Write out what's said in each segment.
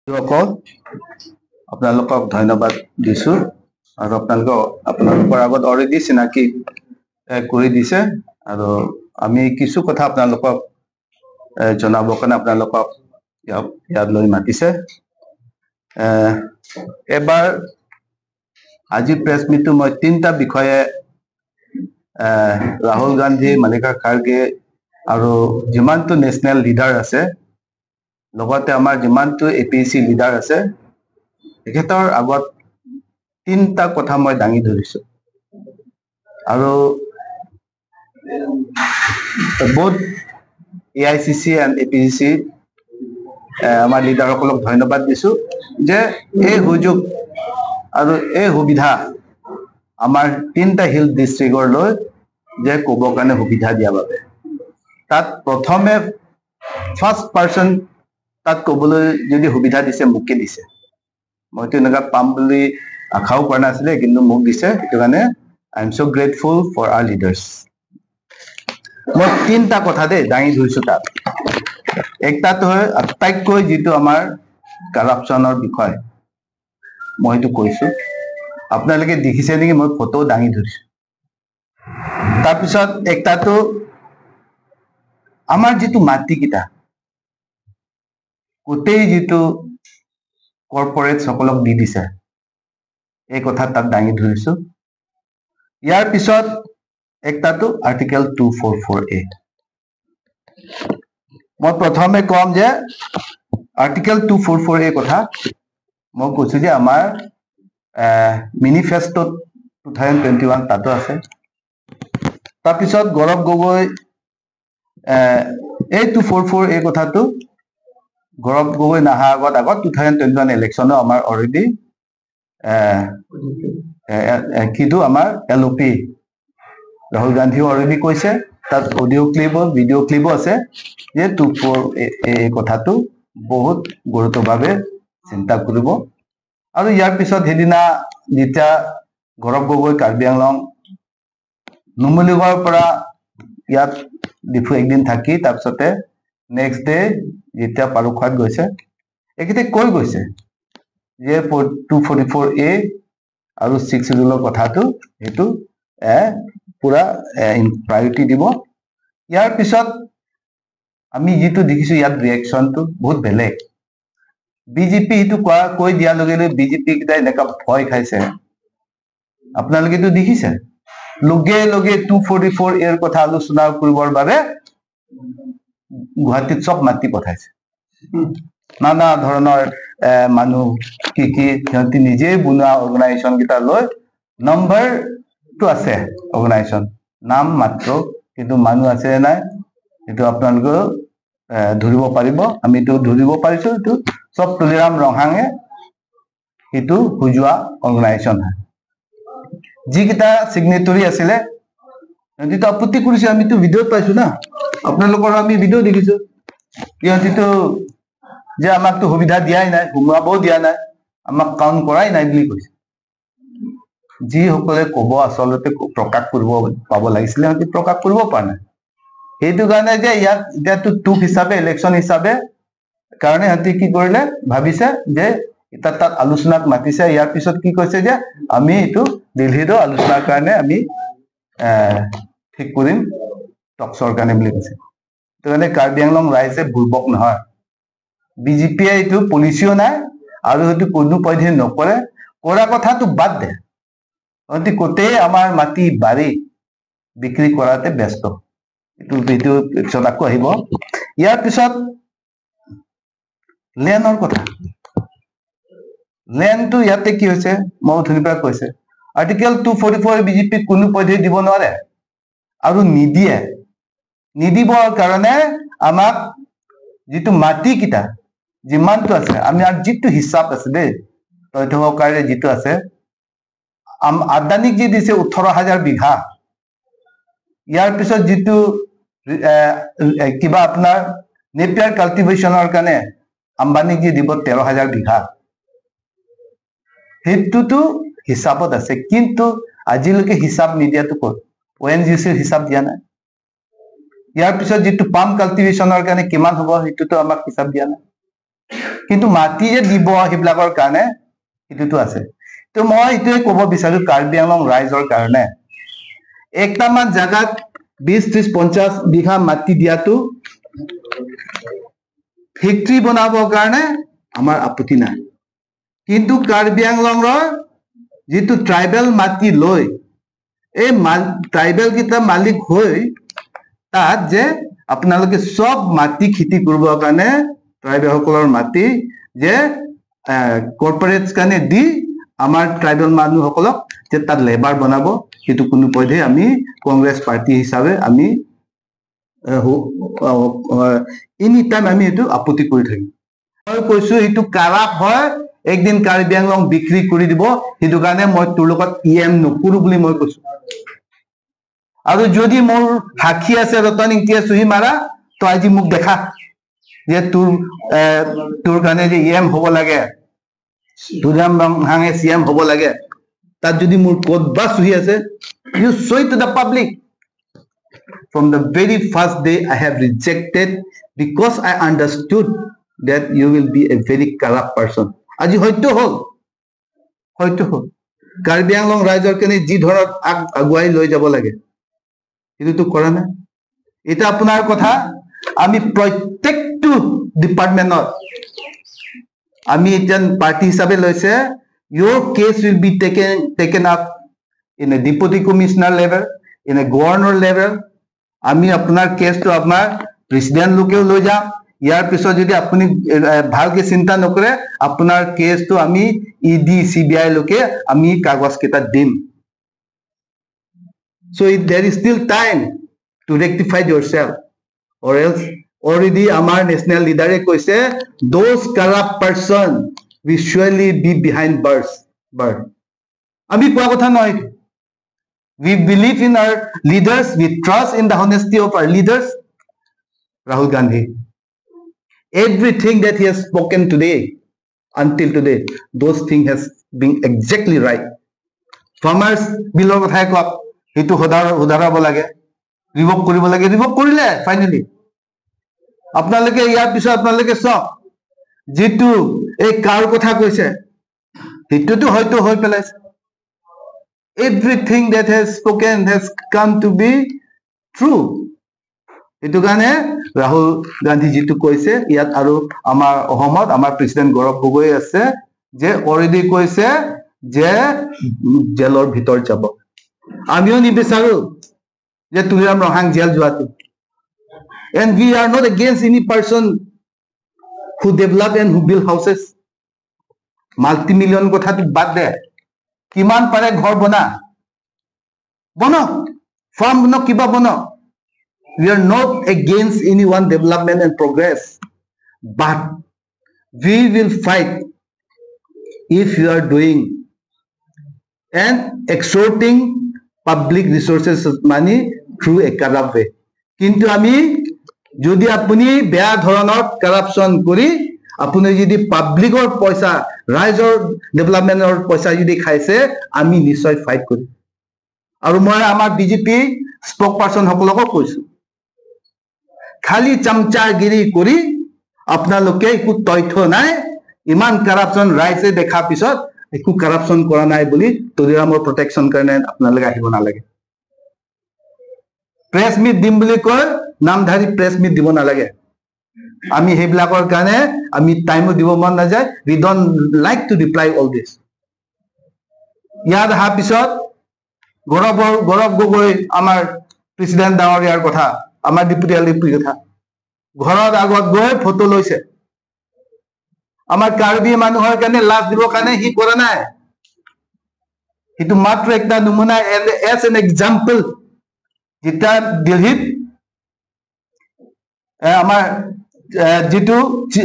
সকল, আপোনালোকক ধন্যবাদ দিছো আৰু আপোনালোকৰ আগত অলৰেডি চিনাকি কৰি দিছে আৰু আমি কিছু কথা আপোনালোকক জনাবৰ কাৰণে আপোনালোকক ইয়াত লৈ মাতিছে। এবাৰ আজি প্ৰেছ মিটটো মই তিনিটা বিষয়ে, ৰাহুল গান্ধী, মল্লিকা খাৰ্গে আৰু যিমানটো নেশ্যনেল লিডাৰ আছে, লগতে আমাৰ যিমানটো এপিচি লিডাৰ আছে, তেখেতৰ আগত তিনিটা কথা মই দাঙি ধৰিছো। আৰু বহুত এআইচিচি এণ্ড এপিচিচি আমাৰ লিডাৰসকলক ধন্যবাদ দিছো যে এই সুযোগ আৰু এই সুবিধা আমাৰ তিনিটা হিল ডিষ্ট্ৰিক্টৰ লৈ যে ক'বৰ কাৰণে সুবিধা দিয়াৰ বাবে। তাত প্ৰথমে ফাৰ্ষ্ট পাৰ্চন তাত ক'বলৈ যদি সুবিধা দিছে, মোকে দিছে। মইতো এনেকুৱা পাম বুলি আশাও কৰা নাছিলে, কিন্তু মোক দিছে। সেইটো কাৰণে I am so grateful for our leaders. মই তিনিটা কথা দেই দাঙি ধৰিছো। তাত একটাটো হয় আটাইতকৈ যিটো আমাৰ কাৰাপশ্যনৰ বিষয়, মই সেইটো কৈছো। আপোনালোকে দেখিছে নেকি, মই ফটো দাঙি ধৰিছো। তাৰপিছত একটাটো আমাৰ যিটো মাটিকেইটা গোটেই যিটো কৰ্পৰেট সকলক দি দিছে, এই কথা তাত দাঙি ধৰিছো। ইয়াৰ পিছত একটাটো আৰ্টিকেল 244A। মই প্ৰথমে কম যে আৰ্টিকেল 244A কথা মই কৈছো যে আমাৰ মেনিফেষ্টত 2021 তাতো আছে। তাৰপিছত গৌৰৱ গগৈ, এই 244A কথাটো গৌৰৱ গগৈ নাহা আগত 2021 ইলেকশ্যনো আমাৰ অলৰেডি কিন্তু আমাৰ এল অ' পি ৰাহুল গান্ধীও অলৰেডি কৈছে, তাত অডিঅ' ক্লিপো ভিডিঅ' ক্লিপো আছে যে 24 এই কথাটো বহুত গুৰুত্বভাৱে চিন্তা কৰিব। আৰু ইয়াৰ পিছত সেইদিনা যেতিয়া গৌৰৱ গগৈ কাৰ্বি আংলং নুমলীগড়ৰ পৰা ইয়াত ডিফু একদিন থাকি তাৰপিছতে নেক্সট ডে যেতিয়া পাৰুখাত গৈছে, এখেতে কৈ গৈছে যে 244A আৰু ছিক্স চিডিউলৰ কথাটো সেইটো পুৰা প্ৰায়ৰিটি দিব। ইয়াৰ পিছত আমি যিটো দেখিছো, ইয়াত ৰিয়েকশ্যনটো বহুত বেলেগ। বিজেপি সেইটো কৈ দিয়াৰ লগে লগে বিজেপি কেইটাই এনেকুৱা ভয় খাইছে, আপোনালোকেতো দেখিছে, লগে লগে 244এৰ কথা আলোচনা কৰিবৰ বাবে গুৱাহাটীত চব মাতি পঠাইছে নানা ধৰণৰ মানুহ, কি কি সিহঁতি নিজেই বনোৱা অৰ্গেনাইজেশ্যন কেইটা লৈ। নম্বৰটো আছে অৰ্গেনাইজেশ্যন নাম মাত্ৰ, কিন্তু মানুহ আছে নে নাই সেইটো আপোনালোকেও ধৰিব পাৰিব। আমিতো ধৰিব পাৰিছো, এইটো চব তুলিৰাম ৰংহাঙে সেইটো সজোৱা অৰ্গেনাইজেশ্যন হয়। যিকেইটা চিগনেটৰী আছিলে, সিহঁতিতো আপত্তি কৰিছে। আমিতো ভিডিঅ'ত পাইছো না, আপোনালোকৰ আমি ভিডিঅ' দেখিছো। সিহঁতিতো যে আমাকতো সুবিধা দিয়াই নাই, সোমোৱাবও দিয়া নাই, আমাক কাউণ্ট কৰাই নাই বুলি কৈছে। যিসকলে ক'ব আচলতে প্ৰকাশ কৰিব পাব লাগিছিলে, সিহঁতি প্ৰকাশ কৰিব পৰা নাই। সেইটো কাৰণে যে ইয়াত এতিয়াতো টুপ হিচাপে ইলেকশ্যন হিচাপে কাৰণে সিহঁতি কি কৰিলে, ভাবিছে যে তাত তাত আলোচনাত মাতিছে। ইয়াৰ পিছত কি কৈছে যে আমি এইটো দিল্লীতো আলোচনাৰ কাৰণে আমি ঠিক কৰিম টক্সৰ কাৰণে বুলি কৈছে। সেইটো কাৰণে কাৰ্বি আংলং ৰাইজে বুৰ্বক নহয়। বিজেপিয়ে এইটো পলিচিও নাই আৰু সেইটো কোনো পধ্যে নকৰে। কৰা কথাটো বাদ দে, সিহঁতি গোটেই আমাৰ মাটি বাৰী বিক্ৰী কৰাতে ব্যস্ত। এইটো পিছত আকৌ আহিব। ইয়াৰ পিছত লেণ্ডৰ কথা। লেণ্ডটো ইয়াতে কি হৈছে, মই অথনিৰ পৰা কৈছে, আৰ্টিকেল 244 বিজেপিক কোনো পধ্যে দিব নোৱাৰে আৰু নিদিয়ে। নিদিবৰ কাৰণে আমাক যিটো মাটিকেইটা যিমানটো আছে, আমি আৰু যিটো হিচাপ আছে দেই, তথ্য সহকাৰে যিটো আছে, আদানীক যি দিছে 18,000 বিঘা। ইয়াৰ পিছত যিটো কিবা আপোনাৰ নেপিয়াৰ কাল্টিভেশ্যনৰ কাৰণে আম্বানীক যি দিব 13,000 বিঘা, সেইটোতো হিচাপত আছে। কিন্তু আজিলৈকে হিচাপ নিদিয়াটো ক'ত? অএনজিচিৰ হিচাপ দিয়া নাই। ইয়াৰ পিছত যিটো পাম কাল্টিভেশ্যনৰ কাৰণে কিমান হ'ব, সেইটোতো আমাক হিচাপ দিয়া নাই। কিন্তু মাটি যে দিব সেইবিলাকৰ কাৰণে সেইটোতো আছে। তো মই এইটোৱে ক'ব বিচাৰো কাৰ্বি আংলং ৰাইজৰ কাৰণে, একটামান জাগাত 20, 30, 50 বিঘা মাটি দিয়াটো ফেক্টৰী বনাবৰ কাৰণে আমাৰ আপত্তি নাই, কিন্তু কাৰ্বি আংলঙৰ যিটো ট্ৰাইবেল মাটি লৈ এই ট্ৰাইবেল কেইটা মালিক হৈ তাত যে আপোনালোকে চব মাটি খেতি কৰিবৰ কাৰণে ট্ৰাইবেলসকলৰ মাটি যে কৰ্পৰেটছ কাৰণে দি আমাৰ ট্ৰাইবেল মানুহসকলক যে তাত লেবাৰ বনাব, সেইটো কোনো পধ্যে আমি কংগ্ৰেছ পাৰ্টি হিচাপে আমি এনি টাইম আমি এইটো আপত্তি কৰি থাকিম। মই কৈছো সেইটো কাৰাপ হয়, একদিন কাৰ্বি আংলং বিক্ৰী কৰি দিব, সেইটো কাৰণে মই তোৰ লগত ই এম নকৰো বুলি মই কৈছো। আৰু যদি মোৰ সাক্ষী আছে ৰতন ইংতিয়ে চহী মাৰা, তই আজি মোক দেখা যে তোৰ কাৰণে যে ই এম হ'ব লাগে, তুলিৰাম ৰংহাঙে চি এম হ'ব লাগে, তাত যদি মোৰ ক'ত বা চহী আছে, you show to the public. From the very first day I have rejected because I understood that you will be a very corrupt person. আজি হয়তো হ'ল, হয়তো হ'ল। কাৰ্বি আংলং ৰাইজৰ কাৰণে যি ধৰণত আগুৱাই লৈ যাব লাগে সেইটোতো কৰা নাই। এতিয়া আপোনাৰ কথা, আমি প্ৰত্যেকটো ডিপাৰ্টমেণ্টত আমি এতিয়া পাৰ্টি হিচাপে লৈছে, your case will be taken up in a deputy commissioner level, in a governor level. আমি আপোনাৰ কেছটো আপোনাৰ প্ৰেচিডেণ্ট লোকেও লৈ যাম। ইয়াৰ পিছত যদি আপুনি ভালকে চিন্তা নকৰে, আপোনাৰ কেছটো আমি ই ডি, চি বি আই লোকে আমি কাগজ কেইটা দিম। So there is still time to rectify yourself, or else already আমাৰ national leader এ কৈছে, those corrupt person will surely be behind bars. Bar. আমি কোৱা কথা নহয়। We believe in our leaders, we trust in the honesty of our leaders, Rahul Gandhi. Everything that he has spoken today, until today, those things has been exactly right. Farmers bill ৰ কথাই কওক, সেইটো শুধৰাব লাগে, ৰিভক কৰিব লাগে, ৰিভক কৰিলে finally. আপোনালোকে ইয়াৰ পিছত আপোনালোকে চাওক, যিটো এই কাৰ কথা কৈছে, সেইটোতো হয়তো হৈ পেলাইছে। Everything that has spoken has come to be true. সেইটো কাৰণে ৰাহুল গান্ধী যিটো কৈছে ইয়াত, আৰু আমাৰ অসমত আমাৰ প্ৰেচিডেণ্ট গৌৰৱ গগৈ আছে যে অলৰেডি কৈছে যে জেলৰ ভিতৰত যাব। আমিও নিবিচাৰো যে তুলিৰাম ৰংহাং জেল যোৱাটো। And we are not against any person who develop and who build houses. Multi-million কথাটো বাদ দে, কিমান পাৰে ঘৰ বনা, বনাওক, ফাৰ্ম বনাওক, কিবা বনাওক। We are not against any one development and progress, but we will fight if you are doing and extorting public resources money through a corrupt way. কিন্তু আমি যদি আপুনি বেয়া ধৰণৰ কাৰাপশ্যন কৰি আপুনি যদি পাব্লিকৰ পইচা, ৰাইজৰ ডেভেলপমেণ্টৰ পইচা যদি খাইছে, আমি নিশ্চয় ফাইট কৰিম। আৰু মই আমাৰ বিজেপি স্পক পাৰ্চন সকলকো কৈছো, খালি চামচাগিৰি কৰি আপোনালোকে একো তথ্য নাই, ইমান কাৰাপশ্যন ৰাইজে দেখাৰ পিছত একো কাৰাপশ্যন কৰা নাই বুলি তুলিৰামৰ প্ৰটেকশ্যন কাৰণে আপোনালোকে আহিব নালাগে। প্ৰেছ মিট দিম বুলি কয়, নামধাৰী প্ৰেছ মিট দিব নালাগে। আমি সেইবিলাকৰ কাৰণে আমি টাইমো দিব মন নাযায়। We don't like to reply all this. ইয়াত অহাৰ পিছত গৌৰৱ গগৈ আমাৰ প্ৰেচিডেণ্ট ডাঙৰীয়াৰ কথা, আমাৰ ডিপুটি এল পিৰ কথা, ঘৰত আগত গৈ ফটো লৈছে। আমাৰ কাৰ্বি মানুহৰ কাৰণে লাজ দিবৰ কাৰণে সি কৰা নাই, সেইটো মাত্ৰ একটা নমুনা, এজ এন এক্সাম্পল। যেতিয়া দিল্লীত আমাৰ যিটো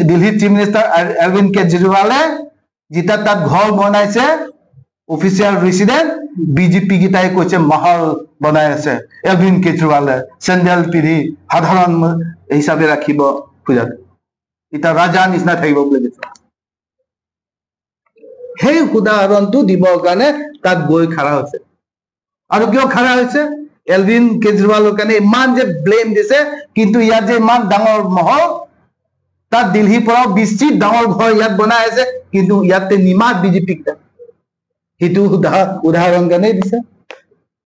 দিল্লীৰ চিফ মিনিষ্টাৰ অৰবিন্দ কেজৰিৱালে যেতিয়া তাত ঘৰ বনাইছে অফিচিয়েল ৰেচিডেণ্ট, বিজেপি কেইটাই কৈছে মহল বনাই আছে অৰবিন্দ কেজৰিৱালে, চেণ্ডেল পিন্ধি সাধাৰণ হিচাপে ৰাখিব খোজা, এতিয়া ৰাজা নিচিনা থাকিব বুলি কৈছে। সেই উদাহৰণটো দিবৰ কাৰণে তাত গৈ খাৰা হৈছে। আৰু কিয় খাৰা হৈছে? অৰবিন্দ কেজৰিৱালৰ কাৰণে ইমান যে ব্লেম দিছে, কিন্তু ইয়াত যে ইমান ডাঙৰ মহল, তাত দিল্লীৰ পৰাও বেছি ডাঙৰ ঘৰ ইয়াত বনাই আছে, কিন্তু ইয়াতে নিমাত বিজেপি। সেইটো উদাহৰণ কাৰণেই দিছে।